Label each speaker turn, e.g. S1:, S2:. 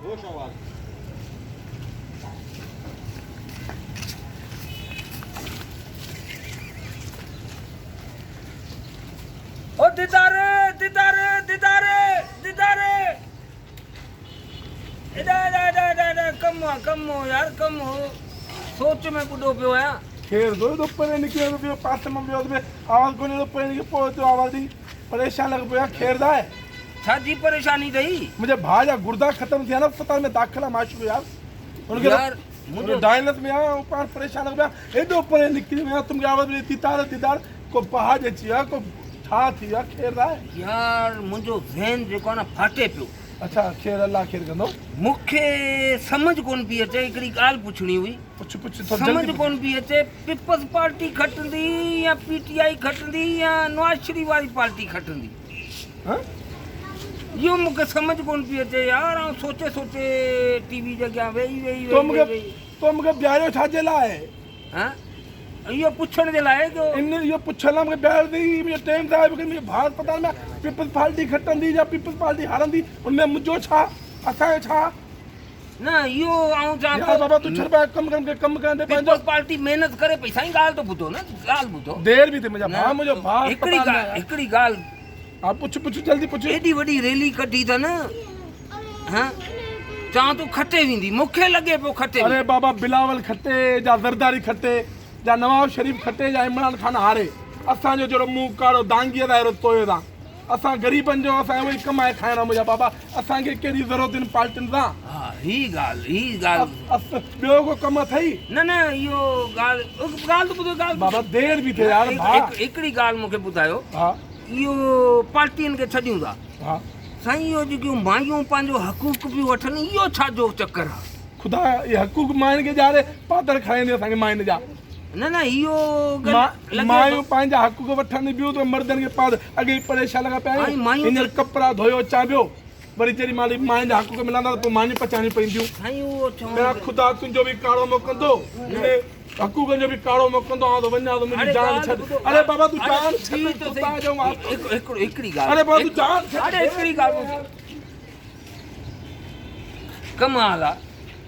S1: او ديدار ديدار ديدار ديدار ايڏا ايڏا ايڏا ايڏا ايڏا ڪم آ ڪم هو يار ڪم هو سوچ ۾ ٻڏو پيو آهيان.
S2: خير ٿو ايڏو پري نڪري ويو ٻيو پاسي مان ٻيو ۾ آواز ڪونهي ايڏو پري نڪري پوء ٿيو آواز ڏئي پريشان لڳو پيو آهيان خير ته آهي.
S1: ڇا جي پريشاني اٿئي؟
S2: منهنجي ڀاء جا گردا ختم ٿي ويا آهن اسپتال ۾ داخل آهي معشوق يار ان کي
S1: يار منهنجو
S2: ڊائلس ۾ آهي آئون پاڻ پريشان لڳو پيو آهيان ايڏو پري نڪري ويو آهيان تون کي آواز ڏئي ديدار ديدار ڪو پهاڄ اچي ويو آهي ڪو ڇا ٿي ويو آهي خير ته آهي.
S1: يار منهنجو ذهن جيڪو آهي نه ڦاٽي پيو.
S2: اڇا خير الله خير ڪندو.
S1: مون کي سمجهه ڪونه پئي اچي هڪڙي ڳالهه پڇڻي هئي.
S2: پڇ پڇ ٿورو جلدي
S1: سمجهه ڪونه پئي اچي پيپلز پارٽي کٽندي يا پي ٽي آئي کٽندي يا نواز شريف واري پارٽي کٽندي.
S2: ها
S1: اهو مون کي سمجهه ڪونه پئي اچي يار آئون سوچي سوچي ٽي وي جي اڳيان ويهي ويهي
S2: تو مون کي
S1: ويهي
S2: تو مون کي بيهاريو ڇا جي لاء؟
S1: ها اهو پڇڻ جي لاء جو.
S2: ان اهو پڇڻ لاء مون کي بيهاريو اٿئي منهنجو ٽيم ضايع پيو ڪرين منهنجو ڀاء اسپتال ۾ آهي پيپلز پارٽي کٽندي يا پيپلز پارٽي هارندي ان ۾ منهنجو ڇا اسان جو ڇا.
S1: نه اهو آئون چوان
S2: يار بابا تون ڇڏ پنهنجو ڪم ڪر مون کي ڪم ڪرڻ ڏي پنهنجو.
S1: پيپلز پارٽي محنت ڪري پئي سائين ڳالهه ته ٻڌو نه ڳالهه ٻڌو.
S2: دير به ٿي منهنجا ڀاء منهنجو ڀاء
S1: هڪڙي
S2: اسپتال ۾ آهي.
S1: هڪڙي ڳالهه.
S2: ها پڇ پڇ جلدي پڇ.
S1: ايڏي وڏي ريلي ڪڍي اٿن ها چوان ٿو کٽي ويندي مون کي لڳي پيو کٽي
S2: اري بابا بلاول کٽي جا زرداري کٽي جا نواز شريف کٽي جا عمران خان هاري اسان جو جهڙو منهن ڪارو دانگيء سان اهڙو تويو سان اسان غريبن جو اسان اهو ئي ڪمائي کائڻو منهنجا بابا اسان کي ڪهڙي ضرورت ان پارٽين سان.
S1: ها هي ڳالهه هي ڳالهه.
S2: ٻيو ڪو ڪم اٿئي؟
S1: نه نه اهو ڳالهه ڳالهه ته ٻڌو ڳالهه
S2: بابا دير به ٿئي يار ڀاء.
S1: هڪڙي ڳالهه مون کي ٻڌايو.
S2: ها.
S1: اهو پارٽين کي ڇڏيون ٿا.
S2: ها.
S1: سائين اهو جيڪيون مايون پنهنجو حقوق پيون وٺن اهو ڇا جو چڪر آ.
S2: خدا اهي حقوق ماين کي ڏياري پادر کڻائيندي اسان کي ماين جا.
S1: نه نه اهو لڳي
S2: مايون پنهنجا حقوق وٺن ٻيون ته مردن کي پادر اڳي ئي پريشان لڳا پيا آهيون هينئر ڪپڙا ڌويو اچان پيو وري جيڏي مهل ماين جا حقوق ملندا ته پوء مانيون پچائڻيون پونديون.
S1: سائين اهو چوڻ
S2: ميان خدا تنهنجو به ڪاڙو موڪلندو. حقوقن جو به ڪاڙو موڪلندو آهيان ته وڃان ته منهنجي جان ڇڏ. اڙي بابا تون جان ڇڏ خدا جو واسطو. اڙي بابا تون جان ڇڏ.
S1: ڪمال آ.